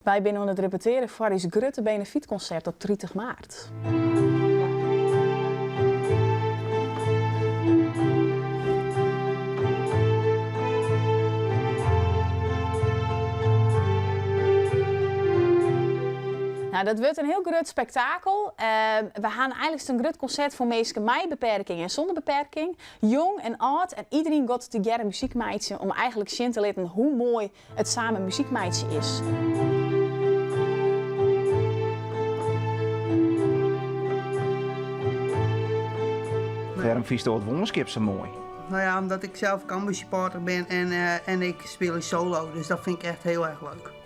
Wy binne oan it repetearen foar ús grutte benefytkonsert op 30 maart. Nou, dat wurdt in hiel grut spektakel. We ha eigenlik in grut konsert foar minsken mei beperking en sûnder beperking. Jong en âld en iderien giet tegearre muzyk meitsjen om eigenlik sjen te litten hoe moai it samen muzyk meitsje is. Wêrom fynsto it Woanskip sa moai? No ja, omdat ik sels Cambuur supporter bin en, eh, en ik spylje solo, dus dat fyn ik echt hiel erch leuk.